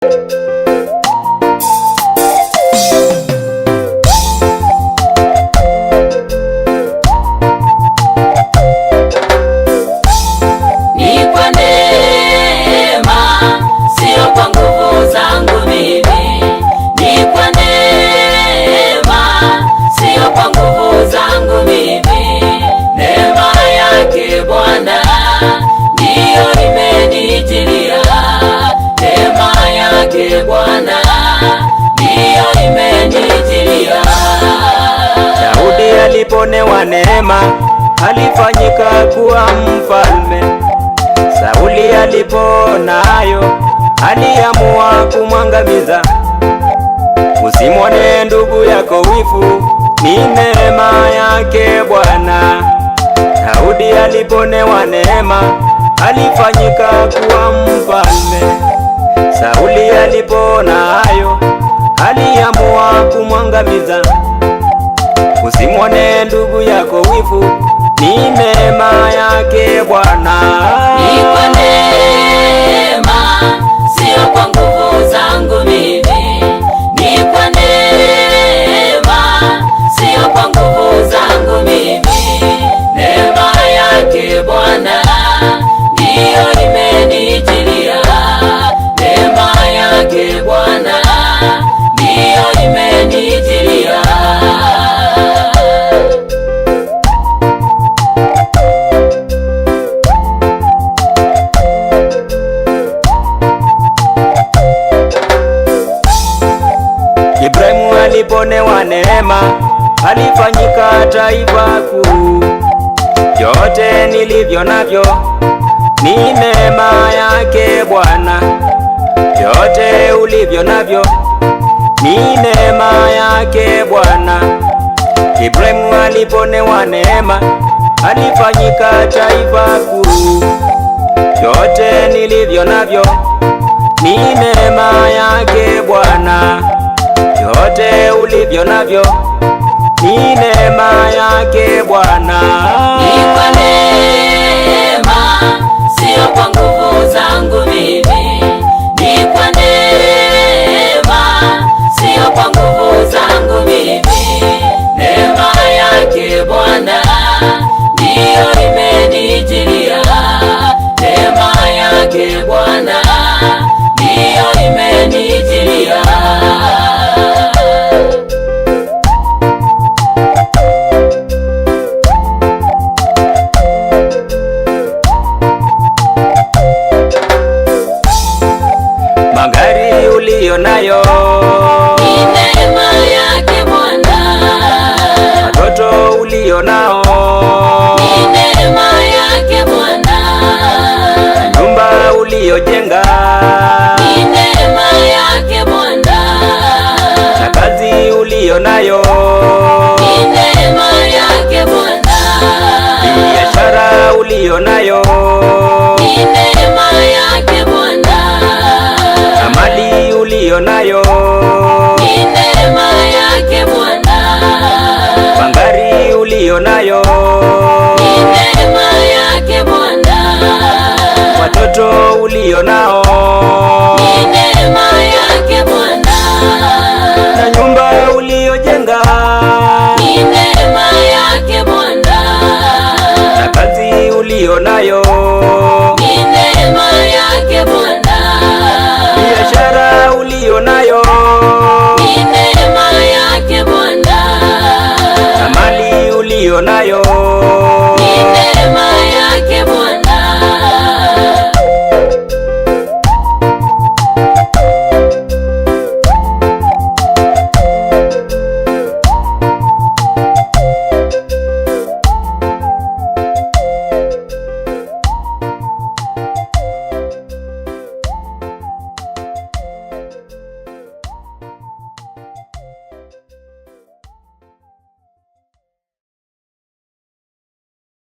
Ni kwa neema, sio kwa nguvu zangu mimi. Ni kwa neema, sio kwa nguvu zangu mimi. Neema yake Bwana ndiyo imenijilia. Neema yake Bwana ndiyo imenijilia. Daudi aliponewa neema, alifanyika kuwa mfalme. Sauli alipoona hayo, aliamua kumwangamiza. Usimwone ndugu yako wivu, ni neema yake Bwana. Daudi aliponewa neema, alifanyika kuwa mfalme. Sauli alipoona hayo, aliamua kumwangamiza. Usimwone ndugu yako wivu, ni neema yake Bwana. Ni kwa neema, sio kwa nguvu zangu mimi. Ni kwa neema, sio kwa nguvu zangu mimi. Neema yake Bwana ndiyo imenijilia. Neema yake Bwana ndiyo imenijilia. Ibrahimu aliponewa neema, alifanyika taifa kuu. Vyote nilivyo navyo ni neema yake Bwana. Vyote ulivyo navyo ni neema yake Bwana. Ibrahimu aliponewa neema, alifanyika taifa kuu. Vyote nilivyo navyo ni neema yake Bwana. Vyote ulivyo navyo ni neema yake Bwana. Ni kwa neema, sio kwa nguvu zangu mimi. Ni kwa neema, sio kwa nguvu zangu mimi. Neema yake Bwana ndiyo imenijilia. Neema yake Bwana ndiyo imenijilia. Magari uliyo nayo, Ni neema yake Bwana. watoto uliyo nao, Ni neema yake Bwana. nyumba uliyojenga Ni neema yake Bwana. na kazi uliyo nayo, Ni neema yake Bwana. biashara uliyo nayo Ni neema yake Bwana. na mali uliyo nayo, Ni neema yake Bwana. magari uliyo nayo, Ni neema yake Bwana. watoto uliyo nao Ni neema yake Bwana. na nyumba uliyojenga Ni neema yake Bwana. na kazi uliyo nayo, Ni neema yake Bwana. biashara uliyo nayo Ni neema yake Bwana. na mali uliyo nayo.